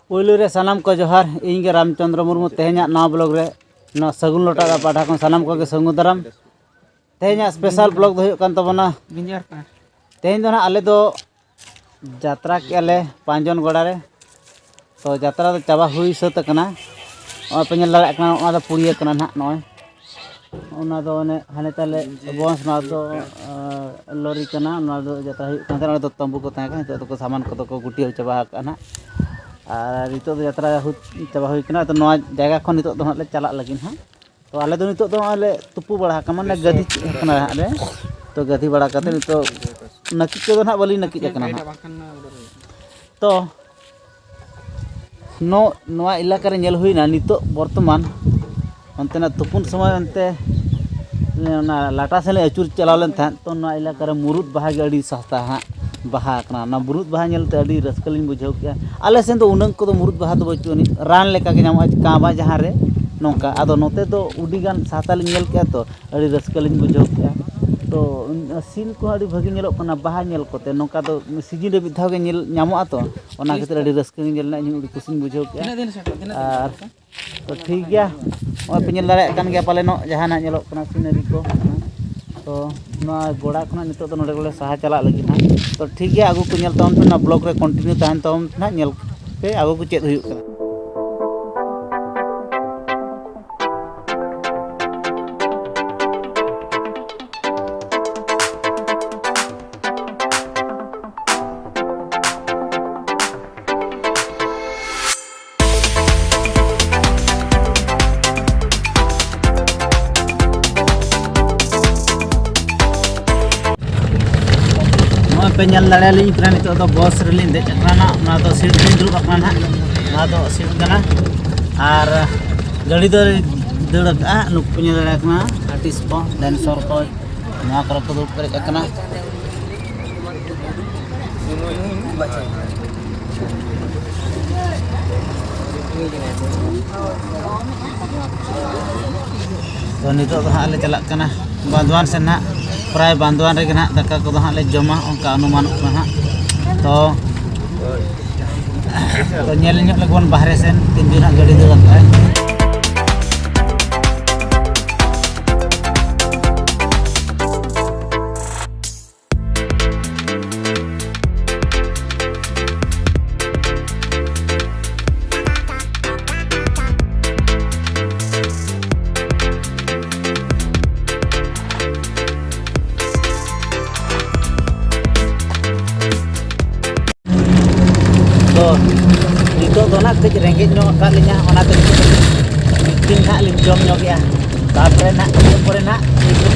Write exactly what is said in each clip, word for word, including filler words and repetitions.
ᱯᱳᱭᱞᱳ ᱨᱮ ᱥᱟᱱᱟᱢ ᱠᱚ ᱡᱚᱦᱟᱨ, ᱤᱧ ᱜᱮ ᱨᱟᱢᱪᱚᱸᱫᱽᱨᱚ ᱢᱩᱨᱢᱩ᱾ ᱛᱮᱦᱮᱧᱟᱜ ᱱᱟᱣᱟ ᱵᱞᱚᱜ ᱨᱮ ᱱᱚᱣᱟ ᱥᱟᱹᱜᱩᱱ ᱞᱚᱴᱟ ᱫᱟᱜ ᱯᱟᱦᱴᱟ ᱠᱷᱚᱱ ᱥᱟᱱᱟᱢ ᱠᱚᱜᱮ ᱥᱟᱹᱜᱩᱱ ᱫᱟᱨᱟᱢ᱾ ᱛᱮᱦᱮᱧᱟᱜ ᱥᱯᱮᱥᱟᱞ ᱵᱞᱚᱜ ᱫᱚ ᱦᱩᱭᱩᱜ ᱠᱟᱱ ᱛᱟᱵᱚᱱᱟ, ᱛᱮᱦᱮᱧ ᱫᱚ ᱱᱟᱦᱟᱜ ᱟᱞᱮ ᱫᱚ ᱡᱟᱛᱨᱟ ᱠᱮᱜᱼᱟ ᱞᱮ ᱯᱟᱸᱪ ᱡᱚᱱ ᱜᱚᱲᱟ ᱨᱮ᱾ ᱛᱚ ᱡᱟᱛᱨᱟ ᱫᱚ ᱪᱟᱵᱟ ᱦᱩᱭ ᱥᱟᱹᱛ ᱟᱠᱟᱱᱟ᱾ ᱱᱚᱜᱼᱚᱭ ᱯᱮ ᱧᱮᱞ ᱫᱟᱲᱮᱭᱟᱜ ᱠᱟᱱᱟ, ᱚᱱᱟ ᱫᱚ ᱯᱩᱲᱤᱭᱟᱹ ᱠᱟᱱᱟ ᱱᱟᱦᱟᱜ᱾ ᱱᱚᱜᱼᱚᱭ ᱚᱱᱟ ᱫᱚ ᱚᱱᱮ ᱦᱟᱱᱮ ᱛᱟᱞᱮ ᱵᱚᱥ, ᱱᱚᱣᱟ ᱫᱚ ᱞᱚᱨᱤ ᱠᱟᱱᱟ᱾ ᱱᱚᱣᱟ ᱫᱚ ᱡᱟᱛᱨᱟ ᱦᱩᱭᱩᱜ ᱠᱟᱱ ᱛᱟᱦᱮᱸᱱᱟ, ᱚᱸᱰᱮ ᱫᱚ ᱛᱟᱹᱢᱵᱩ ᱠᱚ ᱛᱟᱦᱮᱸ ᱠᱟᱱᱟ᱾ ᱱᱤᱛᱚᱜ ᱫᱚᱠᱚ ᱥᱟᱢᱟᱱ ᱠᱚᱫᱚ ᱠᱚ ᱜᱩᱴᱭᱟᱹᱣ ᱪᱟᱵᱟ ᱟᱠᱟᱫᱼᱟ ᱱᱟᱦᱟᱜ᱾ ᱟᱨ ᱱᱤᱛᱚᱜ ᱫᱚ ᱡᱟᱛᱨᱟ ᱦᱩᱭ ᱪᱟᱵᱟ ᱦᱩᱭ ᱠᱟᱱᱟ᱾ ᱛᱚ ᱱᱚᱣᱟ ᱡᱟᱭᱜᱟ ᱠᱷᱚᱱ ᱱᱤᱛᱚᱜ ᱫᱚ ᱦᱟᱸᱜ ᱞᱮ ᱪᱟᱞᱟᱜ ᱞᱟᱹᱜᱤᱫ ᱦᱟᱸᱜ᱾ ᱛᱚ ᱟᱞᱮ ᱫᱚ ᱱᱤᱛᱚᱜ ᱫᱚ ᱱᱚᱜᱼᱚᱭ ᱞᱮ ᱛᱩᱯᱩ ᱵᱟᱲᱟ ᱟᱠᱟᱱᱟ, ᱢᱟᱱᱮ ᱜᱟᱹᱫᱷᱤ ᱠᱟᱱᱟ ᱦᱟᱸᱜ ᱞᱮ᱾ ᱛᱚ ᱜᱟᱹᱫᱷᱤ ᱵᱟᱲᱟ ᱠᱟᱛᱮ ᱱᱤᱛᱚᱜ ᱱᱟᱹᱠᱤᱡ ᱠᱚᱫᱚ ᱱᱟᱦᱟᱜ ᱵᱟᱹᱞᱤᱧ ᱱᱟᱹᱠᱤᱡ ᱟᱠᱟᱱᱟ ᱱᱟᱦᱟᱜ᱾ ᱛᱚ ᱱᱚ-, ᱱᱚᱣᱟ ᱮᱞᱟᱠᱟ ᱨᱮ ᱧᱮᱞ ᱦᱩᱭᱱᱟ ᱱᱤᱛᱚᱜ ᱵᱚᱨᱛᱚᱢᱟᱱ ᱚᱱᱛᱮᱱᱟᱜ ᱛᱩᱯᱩᱱ ᱥᱚᱢᱚᱭ ᱚᱱᱛᱮ ᱚᱱᱟ ᱞᱟᱴᱟ ᱥᱮᱫ ᱞᱮ ᱟᱹᱪᱩᱨ ᱪᱟᱞᱟᱣ ᱞᱮᱱ ᱛᱟᱦᱮᱸᱫ᱾ ᱛᱚ ᱱᱚᱣᱟ ᱮᱞᱟᱠᱟ ᱨᱮ ᱢᱩᱨᱩᱫ ᱵᱟᱦᱟ ᱜᱮ ᱟᱹᱰᱤ ᱥᱟᱥᱛᱟ ᱦᱟᱸᱜ ᱵᱟᱦᱟ ᱠᱟᱱᱟ᱾ ᱚᱱᱟ ᱢᱩᱨᱩᱫ ᱵᱟᱦᱟ ᱧᱮᱞᱛᱮ ᱟᱹᱰᱤ ᱨᱟᱹᱥᱠᱟᱹ ᱞᱤᱧ ᱵᱩᱡᱷᱟᱹᱣ ᱠᱮᱜᱼᱟ᱾ ᱟᱞᱮ ᱥᱮᱱ ᱫᱚ ᱩᱱᱟᱹᱝ ᱠᱚᱫᱚ ᱢᱩᱨᱩᱫ ᱵᱟᱦᱟ ᱫᱚ ᱵᱟᱹᱪᱩᱜ ᱟᱹᱱᱤᱡ, ᱨᱟᱱ ᱞᱮᱠᱟ ᱜᱮ ᱧᱟᱢᱚᱜᱼᱟ ᱠᱟᱸ ᱵᱟ ᱡᱟᱦᱟᱸ ᱨᱮ ᱱᱚᱝᱠᱟ᱾ ᱟᱫᱚ ᱱᱚᱛᱮ ᱫᱚ ᱟᱹᱰᱤ ᱜᱟᱱ ᱥᱟᱥᱛᱟ ᱞᱤᱧ ᱧᱮᱞ ᱠᱮᱜᱼᱟ, ᱛᱚ ᱟᱹᱰᱤ ᱨᱟᱹᱥᱠᱟᱹ ᱞᱤᱧ ᱵᱩᱡᱷᱟᱹᱣ ᱠᱮᱜᱼᱟ᱾ ᱛᱚ ᱥᱤᱱ ᱠᱚᱦᱚᱸ ᱟᱹᱰᱤ ᱵᱷᱟᱹᱜᱤ ᱧᱮᱞᱚᱜ ᱠᱟᱱᱟ ᱵᱟᱦᱟ ᱧᱮᱞ ᱠᱚᱛᱮ᱾ ᱱᱚᱝᱠᱟ ᱫᱚ ᱥᱤᱡᱤᱱ ᱨᱮ ᱢᱤᱫ ᱫᱷᱟᱣ ᱜᱮ ᱧᱮᱞ ᱧᱟᱢᱚᱜᱼᱟ, ᱛᱚ ᱚᱱᱟ ᱠᱷᱟᱹᱛᱤᱨ ᱟᱹᱰᱤ ᱨᱟᱹᱥᱠᱟᱹ ᱜᱤᱧ ᱧᱮᱞ ᱞᱮᱱᱟ, ᱤᱧ ᱦᱚᱸ ᱟᱹᱰᱤ ᱠᱩᱥᱤᱧ ᱵᱩᱡᱷᱟᱹᱣ ᱠᱮᱜᱼᱟ᱾ ᱟᱨ ᱛᱚ ᱴᱷᱤᱠ ᱜᱮᱭᱟ, ᱱᱚᱜᱼᱚᱭ ᱯᱮ ᱧᱮᱞ ᱫᱟᱲᱮᱭᱟᱜ ᱠᱟᱱ ᱜᱮᱭᱟ ᱯᱟᱞᱮᱱᱚᱜ ᱡᱟᱦᱟᱱᱟᱜ ᱧᱮᱞᱚᱜ ᱠᱟᱱᱟ ᱥᱤᱱᱟᱨᱤ ᱠᱚ᱾ ᱛᱚ ᱱᱚᱣᱟ ᱜᱚᱲᱟ ᱠᱷᱚᱱᱟᱜ ᱱᱤᱛᱚᱜ ᱫᱚ ᱱᱚᱰᱮ ᱜᱮᱞᱮ ᱥᱟᱦᱟ ᱪᱟᱞᱟᱜ ᱞᱟᱹᱜᱤᱫ ᱦᱟᱸᱜ᱾ ᱛᱚ ᱴᱷᱤᱠ ᱜᱮᱭᱟ, ᱟᱹᱜᱩ ᱠᱚ ᱧᱮᱞ ᱛᱟᱵᱚᱱ ᱯᱮ, ᱱᱚᱣᱟ ᱵᱞᱚᱜ ᱨᱮ ᱠᱚᱱᱴᱤᱱᱤᱭᱩ ᱛᱟᱦᱮᱱ ᱛᱟᱵᱚᱱ ᱯᱮ ᱦᱟᱸᱜ, ᱧᱮᱞ ᱯᱮ ᱟᱹᱜᱩ ᱠᱚ ᱪᱮᱫ ᱦᱩᱭᱩᱜ ᱠᱟᱱᱟ᱾ ᱱᱚᱜᱼᱚᱭ ᱯᱮ ᱧᱮᱞ ᱫᱟᱲᱮᱭᱟᱞᱤᱧ ᱠᱟᱱᱟ, ᱱᱤᱛᱚᱜ ᱫᱚ ᱵᱚᱥ ᱨᱮᱞᱤᱧ ᱫᱮᱡ ᱟᱠᱟᱱᱟ᱾ ᱱᱚᱣᱟ ᱫᱚ ᱥᱤᱴ ᱨᱮᱞᱤᱧ ᱫᱩᱲᱩᱵ ᱟᱠᱟᱱᱟ ᱱᱟᱦᱟᱜ᱾ ᱱᱚᱣᱟ ᱫᱚ ᱥᱤᱴ ᱠᱟᱱᱟ ᱟᱨ ᱜᱟᱹᱰᱤ ᱫᱚ ᱫᱟᱹᱲ ᱟᱠᱟᱫᱼᱟ᱾ ᱱᱩᱠᱩ ᱯᱮ ᱧᱮᱞ ᱫᱟᱲᱮᱭᱟᱜ ᱠᱟᱱᱟ, ᱟᱨᱴᱤᱥᱴ ᱠᱚ, ᱰᱮᱱᱥᱚᱨ ᱠᱚ ᱱᱚᱣᱟ ᱠᱚᱨᱮ ᱠᱚ ᱫᱩᱲᱩᱵ ᱯᱮᱨᱮᱡ ᱟᱠᱟᱱᱟ᱾ ᱛᱚ ᱱᱤᱛᱚᱜ ᱫᱚ ᱦᱟᱸᱜ ᱞᱮ ᱪᱟᱞᱟᱜ ᱠᱟᱱᱟ ᱵᱟᱸᱫᱣᱟᱱ ᱥᱮᱫ ᱱᱟᱦᱟᱜ᱾ ᱯᱨᱟᱭ ᱵᱟᱸᱫᱣᱟᱱ ᱨᱮᱜᱮ ᱱᱟᱦᱟᱜ ᱫᱟᱠᱟ ᱠᱚᱫᱚ ᱦᱟᱸᱜ ᱞᱮ ᱡᱚᱢᱟ, ᱚᱱᱠᱟ ᱚᱱᱩᱢᱟᱱᱚᱜ ᱠᱟᱱᱟ ᱦᱟᱸᱜ᱾ ᱛᱚ ᱛᱚ ᱧᱮᱞ ᱧᱚᱜ ᱞᱮᱜᱮ ᱵᱚᱱ ᱵᱟᱦᱨᱮ ᱥᱮᱱ ᱛᱤᱱ ᱡᱳᱨ ᱦᱟᱸᱜ ᱜᱟᱹᱰᱤ ᱫᱟᱹᱲ ᱠᱟᱜᱼᱟᱭ᱾ ᱛᱚ ᱱᱤᱛᱚᱜ ᱫᱚ ᱱᱟᱜ ᱠᱟᱹᱡ ᱨᱮᱸᱜᱮᱡ ᱧᱚᱜ ᱟᱠᱟᱫ ᱞᱤᱧᱟ, ᱚᱱᱟᱛᱮ ᱱᱤᱛᱚᱜ ᱫᱚ ᱢᱤᱫ ᱫᱤᱱ ᱱᱟᱜ ᱞᱤᱧ ᱡᱚᱢ ᱧᱚᱜᱮᱜᱼᱟ᱾ ᱛᱟᱨᱯᱚᱨᱮ ᱱᱟᱜ ᱤᱱᱟᱹ ᱯᱚᱨᱮ ᱱᱟᱜ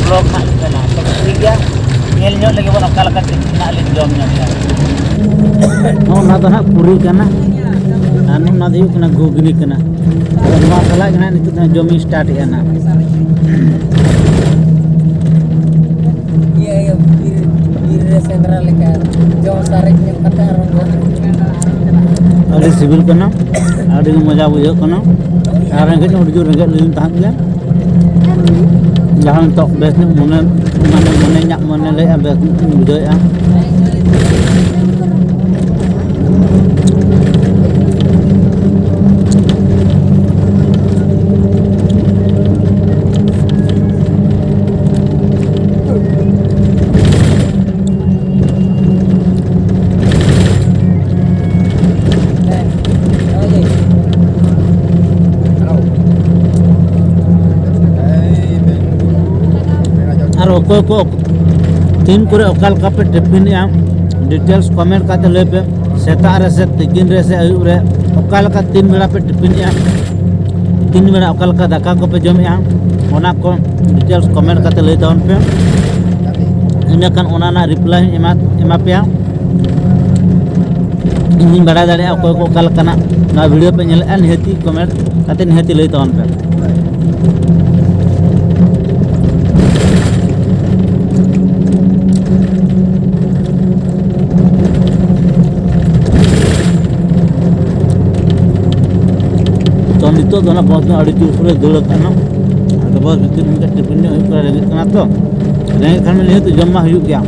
ᱵᱞᱚᱜ ᱱᱟᱜ ᱞᱤᱧ ᱵᱮᱱᱟᱣᱟ᱾ ᱛᱚᱵᱮ ᱴᱷᱤᱠ ᱜᱮᱭᱟ, ᱧᱮᱞ ᱧᱚᱜ ᱞᱮᱜᱮ ᱵᱚᱱ ᱚᱠᱟ ᱞᱮᱠᱟ ᱴᱤᱯᱷᱤᱱ ᱱᱟᱜ ᱞᱤᱧ ᱡᱚᱢ ᱧᱚᱜᱮᱜᱼᱟ᱾ ᱱᱚᱜᱼᱚ ᱱᱚᱣᱟ ᱫᱚ ᱱᱟᱜ ᱯᱩᱨᱤ ᱠᱟᱱᱟ ᱟᱨ ᱱᱚᱜᱼᱚ ᱱᱚᱣᱟ ᱫᱚ ᱦᱩᱭᱩᱜ ᱠᱟᱱᱟ ᱜᱷᱩᱜᱽᱱᱤ ᱠᱟᱱᱟ᱾ ᱟᱫᱚ ᱱᱚᱣᱟ ᱥᱟᱞᱟᱜ ᱜᱮ ᱱᱟᱜ ᱱᱤᱛᱚᱜ ᱫᱚ ᱱᱟᱜ ᱡᱚᱢ ᱤᱧ ᱥᱴᱟᱨᱴ ᱮᱜᱼᱟ ᱱᱟᱜ᱾ ᱤᱭᱟᱹ, ᱤᱭᱟᱹ, ᱵᱤᱨ, ᱵᱤᱨ ᱨᱮ ᱥᱮᱸᱫᱽᱨᱟ ᱞᱮᱠᱟ ᱡᱚᱢ ᱥᱟᱨᱮᱡ ᱧᱚᱜ ᱠᱟᱛᱮ ᱟᱨᱦᱚᱸ ᱜᱚᱡ᱾ ᱟᱹᱰᱤ ᱥᱤᱵᱤᱞ ᱠᱟᱱᱟ, ᱟᱹᱰᱤ ᱢᱚᱡᱟ ᱵᱩᱡᱷᱟᱹᱜ ᱠᱟᱱᱟ᱾ ᱟᱨ ᱨᱮᱸᱜᱮᱡ ᱦᱚᱸ ᱟᱹᱰᱤ ᱡᱳᱨ ᱨᱮᱸᱜᱮᱡ ᱞᱤᱧ ᱛᱟᱦᱮᱸᱫ ᱜᱮᱭᱟ᱾ ᱡᱟᱦᱟᱸ ᱱᱤᱛᱚᱜ ᱵᱮᱥ ᱧᱚᱜ ᱢᱚᱱᱮ, ᱢᱟᱱᱮ ᱢᱚᱱᱮ ᱤᱧᱟᱹᱜ ᱢᱚᱱᱮ ᱞᱟᱹᱭᱮᱫᱼᱟ ᱵᱮᱥ ᱧᱚᱜ ᱤᱧ ᱵᱩᱡᱷᱟᱹᱣᱮᱫᱼᱟ᱾ ᱟᱨ ᱚᱠᱚᱭ ᱠᱚ ᱛᱤᱱ ᱠᱚᱨᱮ ᱚᱠᱟ ᱞᱮᱠᱟ ᱯᱮ ᱴᱤᱯᱷᱤᱱᱮᱜᱼᱟ, ᱰᱤᱴᱮᱞᱥ ᱠᱚᱢᱮᱱᱴ ᱠᱟᱛᱮ ᱞᱟᱹᱭ ᱯᱮ᱾ ᱥᱮᱛᱟᱜ ᱨᱮ ᱥᱮ ᱛᱤᱠᱤᱱ ᱨᱮ ᱥᱮ ᱟᱹᱭᱩᱵ ᱨᱮ ᱚᱠᱟ ᱞᱮᱠᱟ ᱛᱤᱱ ᱵᱮᱲᱟ ᱯᱮ ᱴᱤᱯᱷᱤᱱᱮᱜᱼᱟ, ᱛᱤᱱ ᱵᱮᱲᱟ ᱚᱠᱟ ᱞᱮᱠᱟ ᱫᱟᱠᱟ ᱠᱚᱯᱮ ᱡᱚᱢᱮᱜᱼᱟ, ᱚᱱᱟ ᱠᱚ ᱰᱤᱴᱮᱞᱥ ᱠᱚᱢᱮᱱᱴ ᱠᱟᱛᱮ ᱞᱟᱹᱭ ᱛᱟᱵᱚᱱ ᱯᱮ᱾ ᱤᱱᱟᱹᱠᱷᱟᱱ ᱚᱱᱟ ᱨᱮᱱᱟᱜ ᱨᱤᱯᱞᱟᱭ ᱦᱚᱸᱧ ᱮᱢᱟ, ᱮᱢᱟ ᱯᱮᱭᱟ᱾ ᱤᱧ ᱦᱚᱸᱧ ᱵᱟᱲᱟᱭ ᱫᱟᱲᱮᱭᱟᱜᱼᱟ ᱚᱠᱚᱭ ᱠᱚ ᱚᱠᱟ ᱞᱮᱠᱟᱱᱟᱜ ᱱᱚᱣᱟ ᱵᱷᱤᱰᱤᱭᱳ ᱯᱮ ᱧᱮᱞᱮᱫᱼᱟ, ᱱᱤᱦᱟᱹᱛᱤ ᱠᱚᱢᱮᱱᱴ ᱠᱟᱛᱮ ᱱᱤᱦᱟᱹᱛᱤ ᱞᱟᱹᱭ ᱛᱟᱵᱚᱱ ᱯᱮ᱾ ᱛᱚ ᱱᱤᱛᱚᱜ ᱫᱚ ᱚᱱᱟ ᱵᱚᱥ ᱫᱚ ᱟᱹᱰᱤ ᱡᱳᱨ ᱥᱳᱨᱮ ᱫᱟᱹᱲ ᱟᱠᱟᱱᱟ᱾ ᱟᱫᱚ ᱵᱚᱥ ᱵᱷᱤᱛᱤᱨ ᱨᱮ ᱢᱤᱫᱴᱮᱱ ᱴᱤᱯᱷᱤᱱ ᱧᱚᱜ ᱦᱩᱭᱩᱜ ᱠᱟᱱᱟ, ᱨᱮᱸᱜᱮᱡ ᱠᱟᱱᱟ ᱛᱚ᱾ ᱨᱮᱸᱜᱮᱡ ᱠᱷᱟᱱ ᱱᱤᱦᱟᱹᱛ ᱡᱚᱢ ᱢᱟ ᱦᱩᱭᱩᱜ ᱜᱮᱭᱟ᱾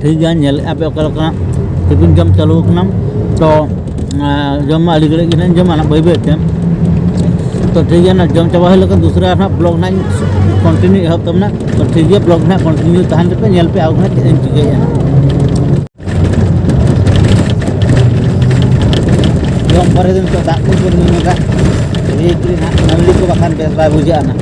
ᱴᱷᱤᱠ ᱜᱮᱭᱟ, ᱧᱮᱞᱮᱫᱼᱟ ᱯᱮ ᱚᱠᱟ ᱞᱮᱠᱟ ᱴᱤᱯᱷᱤᱱ ᱡᱚᱢ ᱪᱟᱹᱞᱩ ᱟᱠᱟᱱᱟ᱾ ᱛᱚ ᱟᱨ ᱡᱚᱢ ᱢᱟ ᱟᱹᱰᱤ ᱜᱷᱟᱹᱲᱤᱡ ᱜᱮ ᱱᱟᱜ ᱡᱚᱢᱟ ᱱᱟᱜ ᱵᱟᱹᱭ ᱵᱟᱹᱭ ᱛᱮ᱾ ᱛᱚ ᱴᱷᱤᱠ ᱜᱮᱭᱟ, ᱱᱟᱜ ᱡᱚᱢ ᱪᱟᱵᱟ ᱦᱩᱭ ᱞᱮᱠᱷᱟᱱ ᱫᱚᱥᱨᱟ ᱱᱟᱜ ᱵᱞᱚᱜ ᱱᱟᱜ ᱤᱧ ᱠᱚᱱᱴᱤᱱᱤᱭᱩ ᱮᱦᱚᱵ ᱛᱟᱵᱚᱱᱟ᱾ ᱛᱚ ᱴᱷᱤᱠ ᱜᱮᱭᱟ, ᱵᱞᱚᱜ ᱱᱟᱜ ᱠᱚᱱᱴᱤᱱᱤᱭᱩ ᱛᱟᱦᱮᱱ ᱛᱟᱯᱮ, ᱧᱮᱞ ᱯᱮ ᱟᱵᱚ ᱱᱟᱜ ᱪᱮᱫ ᱤᱧ ᱪᱤᱠᱟᱹᱭᱮᱫᱼᱟ ᱱᱟᱜ᱾ ᱡᱚᱢ ᱯᱚᱨᱮ ᱫᱚ ᱱᱤᱛᱚᱜ ᱫᱟᱜ ᱠᱚ ᱵᱚᱱ ᱧᱩᱭᱟ, ᱱᱟᱜ ᱱᱟᱹᱣᱲᱤ ᱠᱚ ᱵᱟᱠᱷᱟᱱ ᱵᱮᱥ ᱵᱟᱭ ᱵᱩᱡᱷᱟᱹᱜᱼᱟ ᱱᱟᱜ᱾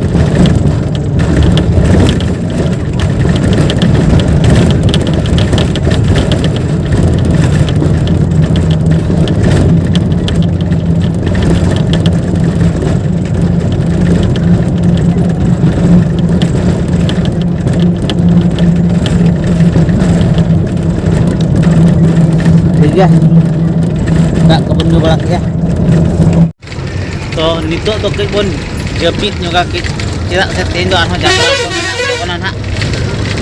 ᱴᱷᱤᱠ ᱜᱮᱭᱟ, ᱫᱟᱜ ᱠᱚᱵᱚᱱ ᱧᱩ ᱵᱟᱲᱟ ᱠᱮᱜᱼᱟ᱾ ᱛᱚ ᱱᱤᱛᱚᱜ ᱫᱚ ᱠᱟᱹᱡ ᱵᱚᱱ ᱡᱟᱹᱯᱤᱫ ᱧᱚᱜᱟ ᱠᱟᱹᱡ, ᱪᱮᱫᱟᱜ ᱥᱮ ᱛᱮᱦᱮᱧ ᱫᱚ ᱟᱨᱦᱚᱸ ᱡᱟᱛᱨᱟ ᱠᱚ ᱢᱮᱱᱟᱜ ᱛᱟᱵᱚᱱᱟ ᱱᱟᱦᱟᱜ᱾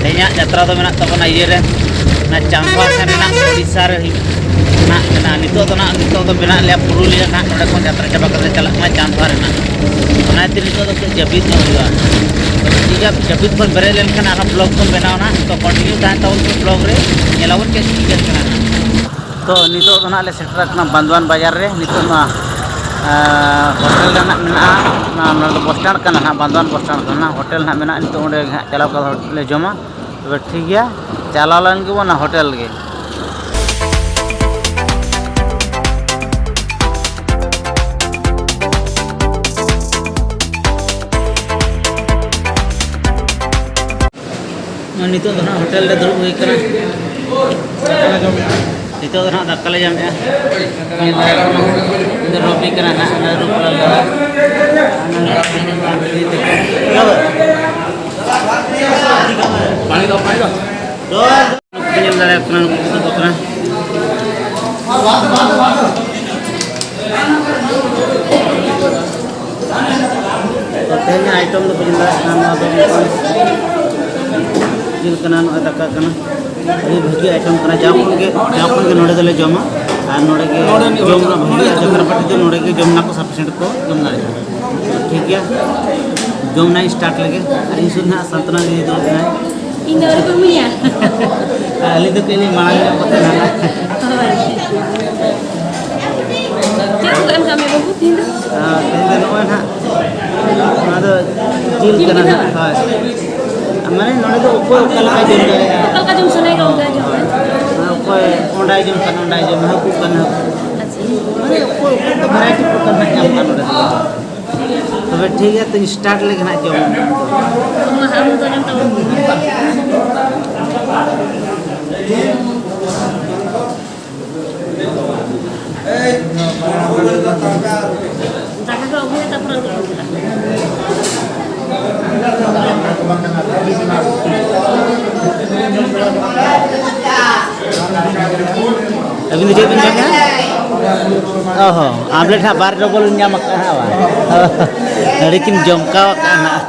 ᱛᱮᱦᱮᱧᱟᱜ ᱡᱟᱛᱨᱟ ᱫᱚ ᱢᱮᱱᱟᱜ ᱛᱟᱵᱚᱱᱟ ᱤᱭᱟᱹ ᱨᱮ, ᱚᱱᱟ ᱪᱟᱸᱫᱣᱟ ᱥᱮᱱ ᱨᱮᱱᱟᱜ ᱳᱰᱤᱥᱟ ᱨᱮ ᱦᱩᱭᱩᱜ ᱱᱟᱜ ᱢᱮᱱᱟᱜᱼᱟ᱾ ᱱᱤᱛᱚᱜ ᱫᱚ ᱱᱟᱜ, ᱱᱤᱛᱚᱜ ᱫᱚ ᱢᱮᱱᱟᱜ ᱞᱮᱭᱟ ᱯᱩᱨᱩᱞᱤᱭᱟᱹ ᱱᱟᱜ, ᱱᱚᱸᱰᱮ ᱠᱷᱚᱱ ᱡᱟᱛᱨᱟ ᱪᱟᱵᱟ ᱠᱟᱛᱮ ᱪᱟᱞᱟᱜ ᱠᱟᱱᱟ ᱪᱟᱸᱫᱣᱟ ᱨᱮᱱᱟᱜ᱾ ᱚᱱᱟ ᱠᱷᱟᱹᱛᱤᱨ ᱱᱤᱛᱚᱜ ᱫᱚ ᱠᱟᱹᱡ ᱡᱟᱹᱯᱤᱫ ᱧᱚᱜ ᱦᱩᱭᱩᱜᱼᱟ᱾ ᱴᱷᱤᱠ ᱜᱮᱭᱟ, ᱡᱟᱹᱯᱤᱫ ᱠᱷᱚᱱ ᱵᱮᱨᱮᱫ ᱞᱮᱱᱠᱷᱟᱱ ᱟᱨᱦᱚᱸ ᱵᱞᱚᱜ ᱵᱚᱱ ᱵᱮᱱᱟᱣᱟ ᱱᱟᱜ᱾ ᱛᱚ ᱠᱚᱱᱴᱤᱱᱤᱭᱩ ᱛᱟᱦᱮᱱ ᱛᱟᱵᱚᱱ ᱯᱮ ᱵᱞᱚᱜ ᱨᱮ, ᱧᱮᱞᱟᱵᱚᱱ ᱪᱮᱫ ᱪᱤᱠᱟᱹᱜ ᱠᱟᱱᱟ ᱱᱟᱜ᱾ ᱛᱚ ᱱᱤᱛᱚᱜ ᱫᱚ ᱱᱟᱜ ᱞᱮ ᱥᱮᱴᱮᱨ ᱟᱠᱟᱱᱟ ᱵᱟᱱᱫᱣᱟᱱ ᱵᱟᱡᱟᱨ ᱨᱮ᱾ ᱱᱤᱛᱚᱜ ᱱᱚᱣᱟ ᱟᱸ, ᱦᱳᱴᱮᱞ ᱨᱮ ᱱᱟᱜ ᱢᱮᱱᱟᱜᱼᱟ, ᱱᱚᱣᱟ, ᱱᱚᱣᱟ ᱫᱚ ᱵᱚᱥ ᱥᱴᱮᱱᱰ ᱠᱟᱱᱟ ᱱᱟᱜ, ᱵᱟᱱᱫᱣᱟᱱ ᱵᱚᱥ ᱥᱴᱮᱱᱰ ᱠᱟᱱᱟ᱾ ᱦᱳᱴᱮᱞ ᱱᱟᱜ ᱢᱮᱱᱟᱜᱼᱟ, ᱱᱤᱛᱚᱜ ᱚᱸᱰᱮ ᱜᱮ ᱦᱟᱸᱜ ᱪᱟᱞᱟᱣ ᱠᱟᱛᱮ ᱞᱮ ᱡᱚᱢᱟ᱾ ᱛᱚᱵᱮ ᱴᱷᱤᱠ ᱜᱮᱭᱟ, ᱪᱟᱞᱟᱣ ᱞᱮᱱ ᱜᱮᱵᱚᱱ ᱚᱱᱟ ᱦᱳᱴᱮᱞ ᱜᱮ᱾ ᱱᱤᱛᱚᱜ ᱫᱚ ᱱᱟᱜ ᱦᱳᱴᱮᱞ ᱨᱮ ᱫᱩᱲᱩᱵ ᱦᱩᱭ ᱠᱟᱱᱟ᱾ ᱱᱤᱛᱚᱜ ᱫᱚ ᱱᱟᱜ ᱫᱟᱠᱟ ᱞᱮ ᱡᱚᱢᱮᱜᱼᱟ᱾ ᱤᱧ ᱫᱚ ᱨᱚᱵᱤ ᱠᱟᱱᱟ ᱱᱟᱜ, ᱚᱱᱟ ᱨᱩᱯᱞᱟᱞ ᱫᱚ᱾ ᱧᱮᱞ ᱫᱟᱲᱮᱭᱟᱜ ᱠᱟᱱᱟ, ᱱᱩᱠᱩ ᱠᱚ ᱠᱟᱱᱟ᱾ ᱛᱚ, ᱛᱮᱦᱮᱧᱟᱜ item ᱫᱚ ᱯᱮ ᱧᱮᱞ ᱫᱟᱲᱮᱭᱟᱜ ᱠᱟᱱᱟ, ᱱᱚᱣᱟ ᱫᱚ ᱡᱤᱞ ᱠᱟᱱᱟ, ᱱᱚᱜᱼᱚᱭ ᱫᱟᱠᱟ ᱠᱟᱱᱟ᱾ ᱟᱹᱰᱤ ᱵᱷᱟᱹᱜᱤ item ᱠᱟᱱᱟ, ᱡᱟᱣ ᱠᱷᱚᱱ ᱜᱮ, ᱡᱟᱣ ᱠᱷᱚᱱ ᱜᱮ ᱱᱚᱰᱮ ᱫᱚᱞᱮ ᱡᱚᱢᱟ᱾ ᱟᱨ ᱱᱚᱰᱮ ᱜᱮ ᱡᱚᱢ ᱨᱮᱱᱟᱜ ᱵᱷᱟᱹᱜᱤ, ᱡᱟᱛᱨᱟ ᱯᱟᱨᱴᱤ ᱫᱚ ᱱᱚᱰᱮ ᱜᱮ ᱡᱚᱢ ᱨᱮᱱᱟᱜ ᱠᱚ sufficient ᱠᱚ ᱡᱚᱢ ᱫᱟᱲᱮᱭᱟᱜᱼᱟ᱾ ᱴᱷᱤᱠ ᱜᱮᱭᱟ, ᱡᱚᱢ ᱨᱮᱱᱟᱜ start ᱞᱮᱜᱮ᱾ ᱟᱨ ᱤᱧ ᱥᱩᱨ ᱨᱮ ᱱᱟᱦᱟᱜ ᱥᱟᱱᱛᱚᱱᱟ ᱫᱤᱫᱤ ᱫᱩᱲᱩᱵ ᱠᱟᱱᱟᱭ᱾ ᱤᱧ ᱫᱚ ᱟᱹᱣᱨᱤ ᱠᱚ ᱤᱢᱟᱹᱧᱟ᱾ ᱟᱹᱞᱤᱧ ᱫᱚ ᱠᱟᱹᱡ ᱞᱤᱧ ᱢᱟᱲᱟᱝ ᱧᱚᱜ ᱠᱟᱛᱮ ᱱᱟᱦᱟᱜ᱾ ᱦᱳᱭ᱾ ᱪᱮᱫ ᱠᱚ ᱮᱢ ᱠᱟᱜ ᱢᱮ ᱵᱟᱹᱵᱩ ᱛᱤᱦᱤᱧ ᱫᱚ? ᱟᱨ ᱛᱮᱦᱮᱧ ᱫᱚ ᱱᱚᱜᱼᱚᱭ ᱱᱟᱦᱟᱜ, ᱱᱚᱣᱟ ᱫᱚ ᱡᱤᱞ ᱡᱤᱞ ᱠᱟᱱᱟ ᱜᱮ ᱱᱟᱦᱟᱜ᱾ ᱱᱟᱦᱟᱜ? ᱦᱳᱭ᱾ ᱢᱟᱱᱮ ᱱᱚᱰᱮ ᱫᱚ ᱚᱠᱚᱭ ᱚᱠᱟ ᱞᱮᱠᱟᱭ ᱡᱚᱢ ᱫᱟᱲᱮᱭᱟᱜᱼᱟ᱾ ᱚᱠᱟ ᱞᱮᱠᱟ ᱡᱚᱢ ᱥᱟᱱᱟᱭᱮ ᱠᱟᱱᱟ ᱚᱱᱠᱟ ᱡᱚᱢ ᱢᱮ᱾ ᱦᱳᱭ᱾ ᱚᱠᱚᱭ ᱚᱸᱰᱟᱭ ᱡᱚᱢ ᱠᱷᱟᱱ ᱚᱸᱰᱟᱭ ᱡᱚᱢᱟ, ᱦᱟᱹᱠᱩ ᱠᱷᱟᱱ ᱦᱟᱹᱠᱩ᱾ ᱟᱪᱪᱷᱟ᱾ ᱢᱟᱱᱮ ᱚᱠᱚᱭ ᱚᱠᱟ ᱞᱮᱠᱟ variety ᱯᱨᱚᱠᱟᱨ ᱱᱟᱦᱟᱜ ᱧᱟᱢᱚᱜᱼᱟ ᱱᱚᱰᱮ ᱫᱚ᱾ ᱛᱚᱵᱮ ᱴᱷᱤᱠ ᱜᱮᱭᱟ, ᱛᱚᱧ start ᱞᱮᱜᱮ ᱱᱟᱦᱟᱜ ᱡᱚᱢ᱾ ᱟᱢ ᱢᱟ ᱟᱢ ᱫᱚ ᱡᱚᱢ ᱛᱟᱵᱚᱱ ᱢᱮ᱾ ᱫᱟᱠᱟ ᱠᱚ ᱟᱹᱜᱩᱭᱟ, ᱛᱟᱨᱯᱚᱨᱮ ᱟᱹᱜᱩ ᱠᱚᱣᱟ᱾ ᱟᱹᱵᱤᱱ ᱫᱚ ᱪᱮᱫ ᱵᱤᱱ ᱡᱚᱢᱟ? ᱚ ᱦᱚᱸ, ᱟᱢᱞᱮᱴ ᱦᱟᱸᱜ ᱵᱟᱨ ᱰᱚᱵᱚᱞ ᱵᱤᱱ ᱧᱟᱢ ᱟᱠᱟᱫᱼᱟ ᱦᱟᱸᱜ ᱵᱟᱝ? ᱟᱹᱰᱤ ᱠᱤᱱ ᱡᱚᱢᱠᱟᱣ ᱟᱠᱟᱫᱼᱟ ᱦᱟᱸᱜ᱾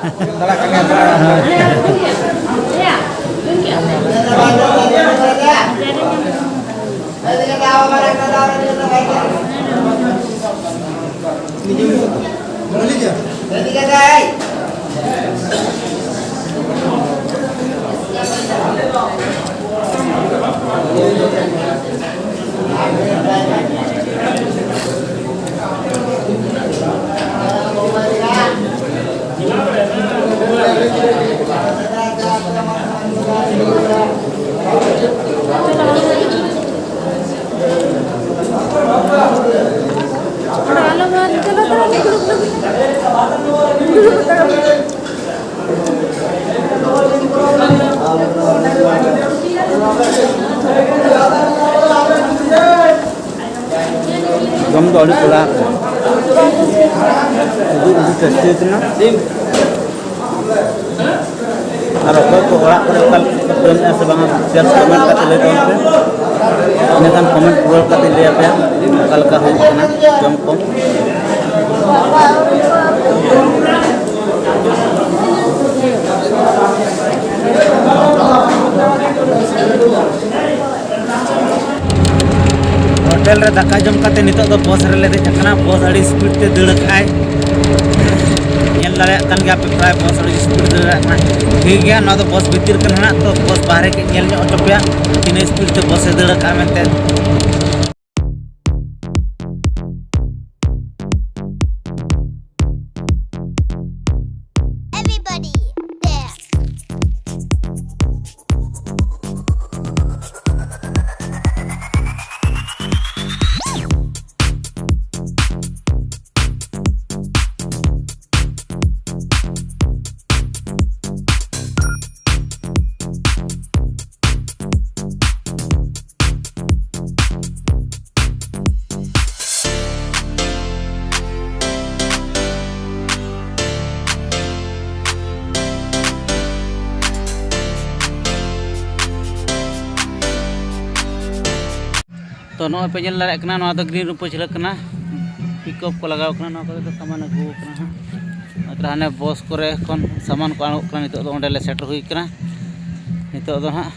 ᱡᱚᱢ ᱫᱚ ᱟᱹᱰᱤ ᱪᱚᱨᱚᱠ᱾ ᱟᱹᱰᱤ, ᱟᱹᱰᱤ tasty ᱠᱟᱱᱟ᱾ ᱟᱨ ᱚᱠᱚᱭ ᱠᱚ ᱚᱲᱟᱜ ᱠᱚᱨᱮ ᱚᱠᱟ ᱞᱮᱠᱟ ᱠᱚ ᱡᱚᱢᱮᱫᱼᱟ ᱥᱮ ᱵᱟᱝᱟ, just comment ᱠᱟᱛᱮ ᱞᱟᱹᱭ ᱛᱟᱵᱚᱱ ᱯᱮ᱾ ᱤᱱᱟᱹᱠᱷᱟᱱ comment ᱨᱩᱣᱟᱹᱲ ᱠᱟᱛᱮ ᱞᱟᱹᱭ ᱟᱯᱮᱭᱟ ᱚᱠᱟ ᱞᱮᱠᱟ ᱦᱩᱭᱩᱜ ᱠᱟᱱᱟ ᱡᱚᱢ ᱠᱚ᱾ ᱦᱳᱴᱮᱞ ᱨᱮ ᱫᱟᱠᱟ ᱡᱚᱢ ᱠᱟᱛᱮ ᱱᱤᱛᱚᱜ ᱫᱚ ᱵᱚᱥ ᱨᱮᱞᱮ ᱫᱮᱡ ᱟᱠᱟᱱᱟ᱾ ᱵᱚᱥ ᱟᱹᱰᱤ speed ᱛᱮ ᱫᱟᱹᱲ ᱟᱠᱟᱫᱼᱟᱭ᱾ ᱧᱮᱞ ᱫᱟᱲᱮᱭᱟᱜ ᱠᱟᱱ ᱜᱮᱭᱟ ᱯᱮ ᱯᱨᱟᱭ ᱵᱚᱥ ᱟᱹᱰᱤ ᱥᱯᱤᱰ ᱛᱮ ᱫᱟᱹᱲ ᱫᱟᱲᱮᱭᱟᱜ ᱠᱟᱱᱟ᱾ ᱴᱷᱤᱠ ᱜᱮᱭᱟ, ᱱᱚᱣᱟ ᱫᱚ ᱵᱚᱥ ᱵᱷᱤᱛᱤᱨ ᱠᱟᱱᱟ ᱦᱟᱸᱜ, ᱛᱚ ᱵᱚᱥ ᱵᱟᱦᱨᱮ ᱠᱟᱹᱡ ᱧᱮᱞ ᱧᱚᱜ ᱦᱚᱪᱚ ᱯᱮᱭᱟ ᱛᱤᱱᱟᱹᱜ ᱥᱯᱤᱰ ᱛᱮ ᱵᱚᱥ ᱮ ᱫᱟᱹᱲ ᱟᱠᱟᱫᱼᱟ ᱢᱮᱱᱛᱮ᱾ Everybody dance. ᱛᱚ ᱱᱚᱜᱼᱚᱭ ᱯᱮ ᱧᱮᱞ ᱫᱟᱲᱮᱭᱟᱜ ᱠᱟᱱᱟ, ᱱᱚᱣᱟ ᱫᱚ ᱜᱨᱤᱱ ᱨᱩᱢ ᱯᱟᱹᱪᱷᱞᱟᱹ ᱠᱟᱱᱟ, ᱯᱤᱠᱟᱯ ᱠᱚ ᱞᱟᱜᱟᱣ ᱠᱟᱱᱟ, ᱱᱚᱣᱟ ᱠᱚᱨᱮ ᱫᱚ ᱥᱟᱢᱟᱱ ᱟᱹᱜᱩ ᱠᱟᱱᱟ ᱦᱟᱸᱜ᱾ ᱟᱨ ᱦᱟᱱᱮ ᱵᱚᱥ ᱠᱚᱨᱮ ᱠᱷᱚᱱ ᱥᱟᱢᱟᱱ ᱠᱚ ᱟᱬᱜᱚᱜ ᱠᱟᱱᱟ᱾ ᱱᱤᱛᱚᱜ ᱫᱚ ᱚᱸᱰᱮ ᱞᱮ ᱥᱮᱴᱮᱨ ᱦᱩᱭ ᱠᱟᱱᱟ᱾ ᱱᱤᱛᱚᱜ ᱫᱚ ᱦᱟᱸᱜ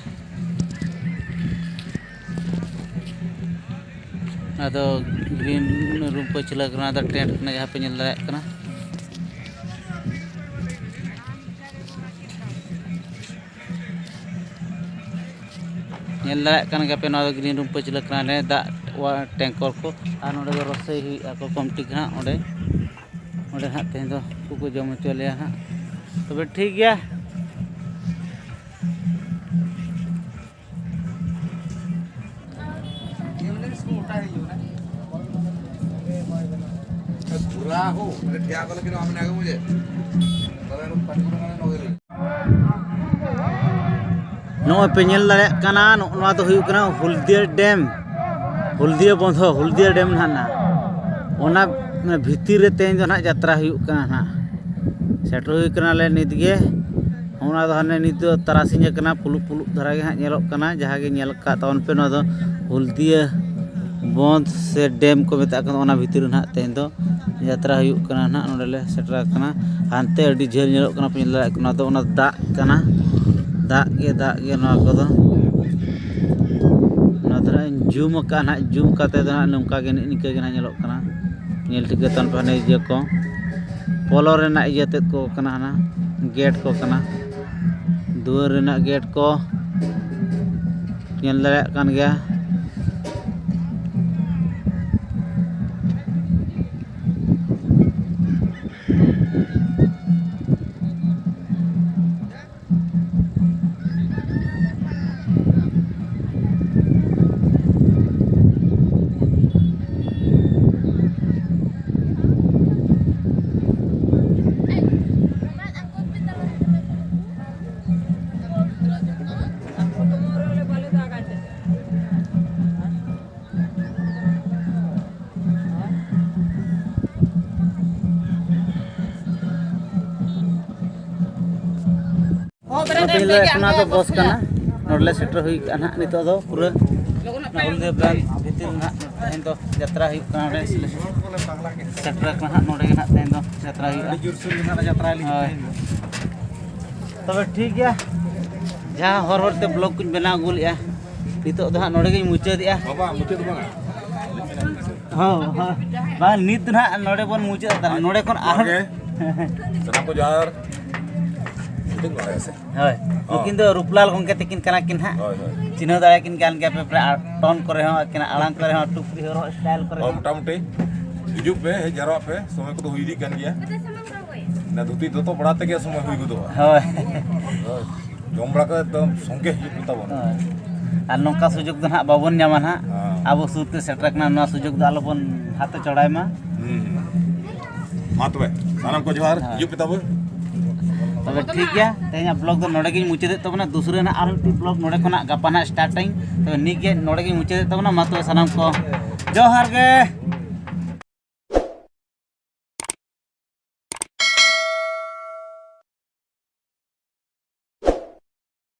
ᱟᱫᱚ ᱜᱨᱤᱱ ᱨᱩᱢ ᱯᱟᱹᱪᱷᱞᱟᱹ ᱠᱟᱱᱟ, ᱟᱫᱚ ᱴᱮᱱᱴ ᱠᱟᱱᱟ, ᱡᱟᱦᱟᱸ ᱯᱮ ᱧᱮᱞ ᱫᱟᱲᱮᱭᱟᱜ ᱠᱟᱱᱟ᱾ ᱧᱮᱞ ᱫᱟᱲᱮᱭᱟᱜ ᱠᱟᱱ ᱜᱮᱭᱟᱯᱮ, ᱱᱚᱣᱟ ᱫᱚ ᱜᱨᱤᱱ ᱨᱩᱢ ᱯᱟᱹᱪᱷᱞᱟᱹ ᱠᱟᱱᱟ, ᱚᱸᱰᱮ ᱫᱟᱜ ᱴᱮᱝᱠᱚᱨ ᱠᱚ, ᱟᱨ ᱱᱚᱸᱰᱮ ᱫᱚ ᱨᱚᱥᱚᱭ ᱦᱩᱭᱩᱜᱼᱟ ᱠᱚ ᱠᱚᱢᱴᱤ ᱜᱮ ᱦᱟᱸᱜ᱾ ᱚᱸᱰᱮ, ᱚᱸᱰᱮ ᱦᱟᱸᱜ ᱛᱮᱦᱮᱧ ᱫᱚ ᱩᱱᱠᱩ ᱠᱚ ᱡᱚᱢ ᱦᱚᱪᱚ ᱞᱮᱭᱟ ᱦᱟᱸᱜ᱾ ᱛᱚᱵᱮ ᱴᱷᱤᱠ ᱜᱮᱭᱟ᱾ ᱱᱚᱜᱼᱚᱭ ᱯᱮ ᱧᱮᱞ ᱫᱟᱲᱮᱭᱟᱜ ᱠᱟᱱᱟ, ᱱᱚᱜᱼᱚ ᱱᱚᱣᱟ ᱫᱚ ᱦᱩᱭᱩᱜ ᱠᱟᱱᱟ ᱦᱩᱞᱫᱤᱭᱟ ᱰᱮᱢ, ᱦᱩᱞᱫᱤᱭᱟ ᱵᱚᱱᱫᱷᱚ, ᱦᱩᱞᱫᱤᱭᱟ ᱰᱮᱢ ᱱᱟᱦᱟᱜ ᱱᱟ᱾ ᱚᱱᱟ ᱵᱷᱤᱛᱤᱨ ᱨᱮ ᱛᱮᱦᱮᱧ ᱫᱚ ᱱᱟᱦᱟᱜ ᱡᱟᱛᱨᱟ ᱦᱩᱭᱩᱜ ᱠᱟᱱᱟ ᱱᱟᱦᱟᱜ᱾ ᱥᱮᱴᱮᱨ ᱦᱩᱭ ᱠᱟᱱᱟᱞᱮ ᱱᱤᱛ ᱜᱮ᱾ ᱚᱱᱟ ᱫᱚ ᱦᱟᱱᱮ ᱱᱤᱛ ᱫᱚ ᱛᱟᱨᱟᱥᱤᱧ ᱟᱠᱟᱱᱟ, ᱯᱩᱞᱩᱜ ᱯᱩᱞᱩᱜ ᱫᱷᱟᱨᱟ ᱜᱮ ᱦᱟᱸᱜ ᱧᱮᱞᱚᱜ ᱠᱟᱱᱟ᱾ ᱡᱟᱦᱟᱸ ᱜᱮ ᱧᱮᱞ ᱟᱠᱟᱫ ᱛᱟᱵᱚᱱ ᱯᱮ, ᱱᱚᱣᱟ ᱫᱚ ᱦᱩᱞᱫᱤᱭᱟᱹ ᱵᱚᱸᱫᱷ ᱥᱮ ᱰᱮᱢ ᱠᱚ ᱢᱮᱛᱟᱜ ᱠᱟᱱᱟ, ᱚᱱᱟ ᱵᱷᱤᱛᱤᱨ ᱨᱮ ᱱᱟᱦᱟᱜ ᱛᱮᱦᱮᱧ ᱫᱚ ᱡᱟᱛᱨᱟ ᱦᱩᱭᱩᱜ ᱠᱟᱱᱟ ᱱᱟᱦᱟᱜ᱾ ᱱᱚᱸᱰᱮ ᱞᱮ ᱥᱮᱴᱮᱨ ᱟᱠᱟᱱᱟ᱾ ᱦᱟᱱᱛᱮ ᱟᱹᱰᱤ ᱡᱷᱟᱹᱞ ᱧᱮᱞᱚᱜ ᱠᱟᱱᱟ ᱯᱮ, ᱧᱮᱞ ᱫᱟᱲᱮᱭᱟᱜ ᱠᱟᱱᱟ, ᱱᱚᱣᱟ ᱫᱚ ᱚᱱᱟ ᱫᱟᱜ ᱠᱟᱱᱟ, ᱫᱟᱜ ᱜᱮ ᱫᱟᱜ ᱜᱮ ᱱᱚᱣᱟ ᱠᱚᱫᱚ᱾ ᱱᱚᱣᱟ ᱫᱚ ᱱᱟᱦᱟᱜ ᱤᱧ ᱡᱩᱢ ᱟᱠᱟᱫᱼᱟ ᱱᱟᱦᱟᱜ, ᱡᱩᱢ ᱠᱟᱛᱮ ᱫᱚ ᱱᱟᱦᱟᱜ ᱱᱚᱝᱠᱟ ᱜᱮ, ᱱᱤᱝᱠᱟᱹ ᱜᱮ ᱱᱟᱦᱟᱜ ᱧᱮᱞᱚᱜ ᱠᱟᱱᱟ᱾ ᱧᱮᱞ ᱴᱷᱤᱠ ᱜᱮ ᱛᱟᱦᱮᱱ ᱯᱮ ᱦᱟᱱᱮ ᱤᱭᱟᱹ ᱠᱚ᱾ ᱯᱚᱞᱚ ᱨᱮᱱᱟᱜ ᱤᱭᱟᱹ ᱛᱮᱫ ᱠᱚ ᱠᱟᱱᱟ, ᱦᱟᱱᱟ ᱜᱮᱴ ᱠᱚ ᱠᱟᱱᱟ, ᱫᱩᱣᱟᱹᱨ ᱨᱮᱱᱟᱜ ᱜᱮᱴ ᱠᱚ ᱧᱮᱞ ᱫᱟᱲᱮᱭᱟᱜ ᱠᱟᱱ ᱜᱮᱭᱟ᱾ ᱛᱮᱦᱮᱧ ᱫᱚ ᱮᱠᱷᱚᱱ ᱫᱚ ᱵᱚᱥ ᱠᱟᱱᱟ, ᱱᱚᱰᱮ ᱞᱮ ᱥᱮᱴᱮᱨ ᱦᱩᱭ ᱠᱟᱱᱟ ᱱᱟᱦᱟᱜ ᱱᱤᱛᱚᱜ ᱫᱚ ᱯᱩᱨᱟᱹ ᱚᱱᱟ ᱦᱚᱞᱫᱤᱭᱟ ᱵᱨᱟᱱᱪ ᱵᱷᱤᱛᱤᱨ ᱨᱮ ᱱᱟᱦᱟᱜ ᱛᱮᱦᱮᱧ ᱫᱚ ᱡᱟᱛᱨᱟ ᱦᱩᱭᱩᱜ ᱠᱟᱱᱟ, ᱱᱚᱰᱮ ᱥᱮᱴᱮᱨ ᱟᱠᱟᱱᱟ ᱱᱟᱦᱟᱜ, ᱱᱚᱰᱮ ᱜᱮ ᱱᱟᱦᱟᱜ ᱛᱮᱦᱮᱧ ᱫᱚ ᱡᱟᱛᱨᱟ ᱦᱩᱭᱩᱜᱼᱟ᱾ ᱟᱹᱰᱤ ᱡᱳᱨᱥᱳᱨ ᱜᱮ ᱱᱟᱦᱟᱜ ᱡᱟᱛᱨᱟ ᱞᱟᱹᱜᱤᱫ ᱦᱳᱭ᱾ ᱛᱮᱦᱮᱧ ᱫᱚ᱾ ᱛᱚᱵᱮ ᱴᱷᱤᱠ ᱜᱮᱭᱟ, ᱡᱟᱦᱟᱸ ᱦᱚᱨ ᱦᱚᱨ ᱛᱮ ᱵᱞᱚᱜ ᱠᱚᱧ ᱵᱮᱱᱟᱣ ᱟᱹᱜᱩ ᱞᱮᱫᱼᱟ, ᱱᱤᱛᱚᱜ ᱫᱚ ᱦᱟᱸᱜ ᱱᱚᱰᱮ ᱜᱤᱧ ᱢᱩᱪᱟᱹᱫᱮᱜᱼᱟ᱾ ᱵᱟᱵᱟ, ᱢᱩᱪᱟᱹᱫ ᱫᱚ ᱵᱟᱝᱟ᱾ ᱦᱚᱸ, ᱦᱚᱸ᱾ ᱵᱟᱝ, ᱱᱤᱛ ᱫᱚ ᱱᱟᱦᱟᱜ ᱱᱚᱰᱮ ᱵᱚᱱ ᱢᱩᱪᱟᱹᱫ ᱦᱟᱛᱟᱲᱟ᱾ ᱱᱚᱰᱮ ᱠᱷᱚᱱ ᱟᱨᱦᱚᱸ ᱡᱚᱦᱟᱨ ᱜᱮ᱾ ᱥᱟᱱᱟᱢ ᱠᱚ ᱡᱚᱦᱟᱨ᱾ ᱢᱩᱪᱟᱹᱫ ᱵᱟᱲᱟᱭᱟ ᱥᱮ? ᱦᱳᱭ᱾ ᱦᱚᱸ᱾ ᱱᱩᱠᱤᱱ ᱫᱚ ᱨᱩᱯᱞᱟᱞ ᱜᱚᱢᱠᱮ ᱛᱟᱹᱠᱤᱱ ᱠᱟᱱᱟ ᱠᱤᱱ ᱦᱟᱸᱜ᱾ ᱦᱳᱭ, ᱦᱳᱭ᱾ ᱪᱤᱱᱦᱟᱹᱣ ᱫᱟᱲᱮ ᱠᱤᱱ ᱠᱟᱱ ᱜᱮᱭᱟ ᱯᱮ, ᱯᱨᱟᱭ ᱴᱚᱱ ᱠᱚᱨᱮ ᱦᱚᱸ, ᱟᱹᱠᱤᱱᱟᱜ ᱟᱲᱟᱝ ᱠᱚᱨᱮ ᱦᱚᱸ, ᱴᱩᱯᱨᱤ ᱦᱚᱨᱚᱜ ᱥᱴᱟᱭᱤᱞ ᱠᱚᱨᱮ ᱦᱚᱸ, ᱦᱚᱸ᱾ ᱢᱚᱴᱟᱢᱩᱴᱤ ᱦᱤᱡᱩᱜ ᱯᱮ, ᱦᱮᱡ ᱡᱟᱨᱣᱟᱜ ᱯᱮ, ᱥᱚᱢᱚᱭ ᱠᱚᱫᱚ ᱦᱩᱭ ᱤᱫᱤᱜ ᱠᱟᱱ ᱜᱮᱭᱟ᱾ ᱚᱱᱟ ᱫᱷᱩᱛᱤ ᱫᱚᱛᱚ ᱵᱟᱲᱟ ᱛᱮᱜᱮ ᱥᱚᱢᱚᱭ ᱦᱩᱭ ᱜᱚᱫᱚᱜᱼᱟ᱾ ᱦᱳᱭ᱾ ᱦᱳᱭ᱾ ᱡᱚᱢ ᱵᱟᱲᱟ ᱠᱟᱛᱮ ᱮᱠᱫᱚᱢ ᱥᱚᱸᱜᱮ ᱦᱤᱡᱩᱜ ᱯᱮ ᱛᱟᱵᱚᱱ᱾ ᱦᱳᱭ᱾ ᱟᱨ ᱱᱚᱝᱠᱟ ᱥᱩᱡᱳᱜᱽ ᱫᱚ ᱱᱟᱦᱟᱜ ᱵᱟᱵᱚᱱ ᱧᱟᱢᱟ ᱱᱟᱦᱟᱜ᱾ ᱦᱮᱸ᱾ ᱟᱵᱚ ᱥᱩᱨ ᱛᱮ ᱥᱮᱴᱮᱨ ᱟᱠᱟᱱᱟ, ᱱᱚᱣᱟ ᱥᱩᱡᱳᱜᱽ ᱫᱚ ᱟᱞᱚᱵᱚᱱ ᱦᱟᱛᱮ ᱪᱚᱲᱟᱭ ᱢᱟ᱾ ᱦᱩᱸ᱾ ᱢᱟ ᱛᱚᱵᱮ, ᱥᱟᱱᱟᱢ ᱠᱚ ᱡᱚᱦᱟᱨ, ᱦᱳᱭ᱾ ᱦᱤᱡᱩᱜ ᱯᱮ ᱛᱟᱵᱚ᱾ ᱛᱚᱵᱮ ᱴᱷᱤᱠ ᱜᱮᱭᱟ, ᱛᱮᱦᱮᱧᱟᱜ ᱵᱞᱚᱜ ᱫᱚ ᱱᱚᱰᱮ ᱜᱤᱧ ᱢᱩᱪᱟᱹᱫᱮᱫ ᱛᱟᱵᱚᱱᱟ᱾ ᱫᱩᱥᱨᱟᱹ ᱱᱟᱦᱟᱜ ᱟᱨ ᱢᱤᱫᱴᱤᱡ ᱵᱞᱚᱜ ᱱᱚᱰᱮ ᱠᱷᱚᱱᱟᱜ ᱜᱟᱯᱟ ᱱᱟᱦᱟᱜ ᱥᱴᱟᱨᱴ ᱟᱹᱧ᱾ ᱛᱚᱵᱮ ᱱᱤᱛ ᱜᱮ ᱱᱚᱰᱮ ᱜᱤᱧ ᱢᱩᱪᱟᱹᱫᱮᱫ ᱛᱟᱵᱚᱱᱟ᱾ ᱢᱟ ᱛᱚᱵᱮ ᱥᱟᱱᱟᱢ ᱠᱚ ᱡᱚᱦᱟᱨ ᱜᱮ᱾